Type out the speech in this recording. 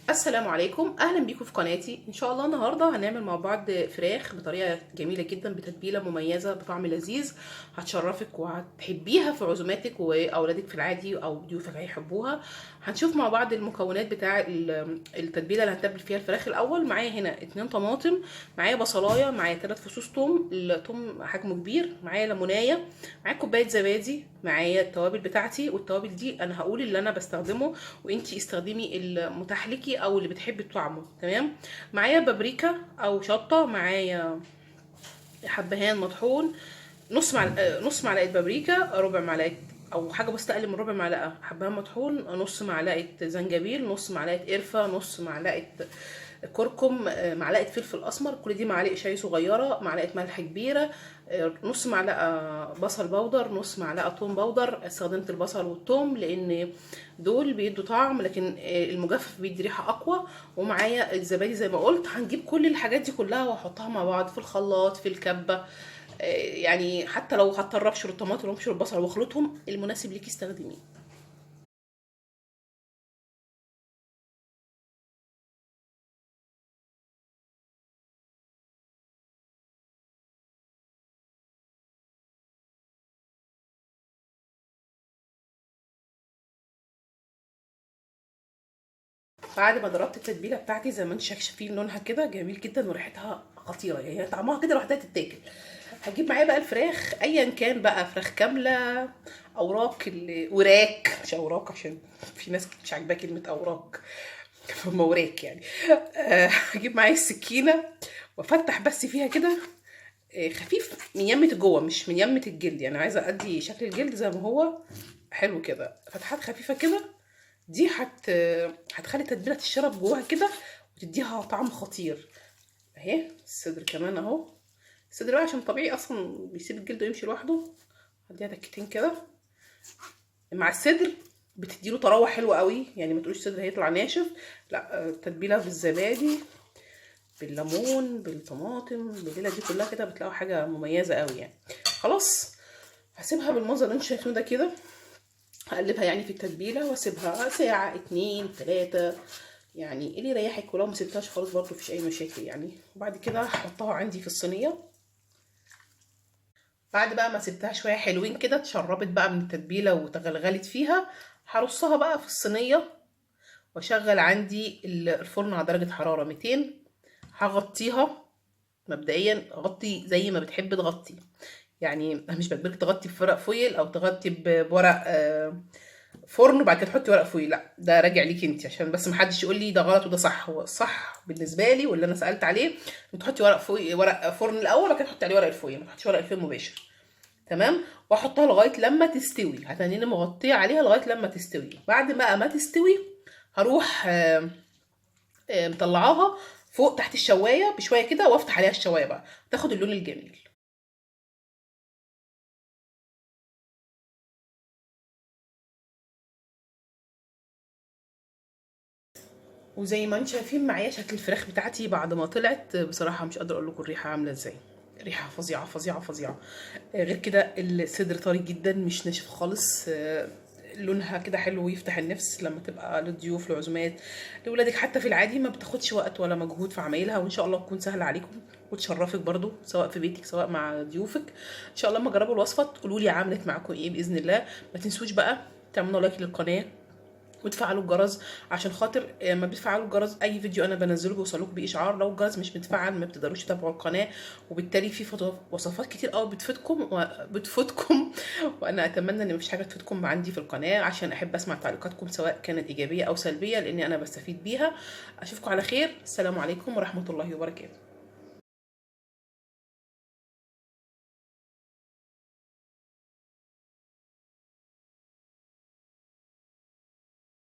السلام عليكم، اهلا بيكم في قناتي. ان شاء الله النهارده هنعمل مع بعض فراخ بطريقة جميلة جدا، بتتبيله مميزة، بطعم لذيذ، هتشرفك وهتحبيها في عزوماتك، واولادك في العادي او ضيوفك هيحبوها. هنشوف مع بعض المكونات بتاع التتبيله اللي هنتبل فيها الفراخ. الاول معايا هنا 2 طماطم، معايا بصلايه، معايا 3 فصوص توم، التوم حجمه كبير، معايا ليمونايه، معايا كوباية زبادي، معايا التوابل بتاعتي. والتوابل دي انا هقول اللي انا بستخدمه وانتي استخدمي المتاح ليكي او اللي بتحبي طعمه. تمام. معايا بابريكا او شطه، معايا حبهان مطحون، نص معلقه بابريكا، ربع معلقه او حاجة بس اقل من ربع معلقه حبهان مطحون، نص معلقه زنجبيل، نص معلقه قرفه، نص معلقه كركم، معلقه فلفل اسمر، كل دي معالق شاي صغيرة، معلقه ملح كبيرة، نص معلقه بصل بودر، نص معلقه توم بودر. استخدمت البصل والثوم لان دول بيدوا طعم، لكن المجفف بيدي ريحه اقوى. ومعايا الزبادي زي ما قلت. هنجيب كل الحاجات دي كلها واحطها مع بعض في الخلاط في الكبه، يعني حتى لو هضطر ابشر الطماطم وابشر البصل واخلطهم، المناسب ليكي استخدميه. بعد ما ضربت التتبيله بتاعتي زي ما انتم شايفين لونها كده جميل جدا وريحتها خطيرة، يعني طعمها كده لوحدها تتاكل. هجيب معايا بقى الفراخ ايا كان بقى، فراخ كاملة، اوراق، وراك مش اوراق عشان في ناس مش عاجباها كلمة اوراق، فما وراك يعني. هجيب معايا السكينة وافتح بس فيها كده خفيف من يمه جوه، مش من يمه الجلد، يعني عايزه ادي شكل الجلد زي ما هو حلو كده، فتحات خفيفة كده. دي هتخلي التتبيله تشرب جواها كده وتديها طعم خطير. اهي الصدر كمان اهو، الصدر بقى عشان طبيعي اصلا بيسيب الجلد ويمشي لوحده، هديها تكتين كده مع الصدر، بتديله طراوه حلوة قوي، يعني ما تقوليش الصدر هيطلع ناشف، لا، التتبيله بالزبادي بالليمون بالطماطم بالليله دي كلها كده بتلاقوا حاجة مميزة قوي يعني. خلاص هسيبها بالمنظر اللي انتوا شايفينه ده كده، هقلبها يعني في التتبيله واسيبها ساعة 2 3، يعني اللي يريحك، ولو ما سبتهاش خالص برضو مفيش اي مشاكل يعني. وبعد كده هحطها عندي في الصينية. بعد بقى ما سبتها شوية حلوين كده، اتشربت بقى من التتبيله وتغلغلت فيها، هرصها بقى في الصينية واشغل عندي الفرن على درجه حرارة 200. هغطيها مبدئيا، غطي زي ما بتحب تغطي، يعني مش بجبرك تغطي بورق foil او تغطي بورق فرن وبعد كده تحطي ورق foil، لا ده راجع ليكي انت، عشان بس ما حدش يقول لي ده غلط وده صح. هو الصح بالنسبة لي واللي انا سالت عليه تحطي ورق foil، ورق فرن الاول، وبعد كده تحطي عليه ورق ال foil، ما تحطيش ورق ال foil مباشر. تمام. واحطها لغاية لما تستوي، هتنيني مغطيه عليها لغاية لما تستوي. بعد ما تستوي هروح مطلعاها فوق تحت الشوايه بشوية كده، وافتح عليها الشوايه بقى تاخد اللون الجميل. وزي ما انتم شايفين معايا شكل الفراخ بتاعتي بعد ما طلعت، بصراحة مش قادرة اقول لكم الريحة عامله ازاي، ريحه فظيعة فظيعة فظيعة. غير كده الصدر طري جدا مش ناشف خالص، لونها كده حلو ويفتح النفس لما تبقى للضيوف لعزومات لولادك، حتى في العادي ما بتاخدش وقت ولا مجهود في عمايلها، وان شاء الله تكون سهلة عليكم وتشرفك برضو سواء في بيتك سواء مع ضيوفك. ان شاء الله لما تجربوا الوصفة تقولوا لي عملت معاكم ايه باذن الله. ما تنسوش بقى تعملوا like للقناة وتفعلوا الجرس، عشان خاطر لما بتفعلوا الجرس اي فيديو انا بنزله بيوصلكم باشعار. لو الجرس مش متفعل ما بتقدروش تتابعوا القناة، وبالتالي في وصفات كتير قوي بتفوتكم وانا اتمنى ان مفيش حاجة تفوتكم عندي في القناة، عشان احب اسمع تعليقاتكم سواء كانت ايجابية او سلبية، لان انا بستفيد بيها. اشوفكم على خير، السلام عليكم ورحمة الله وبركاته.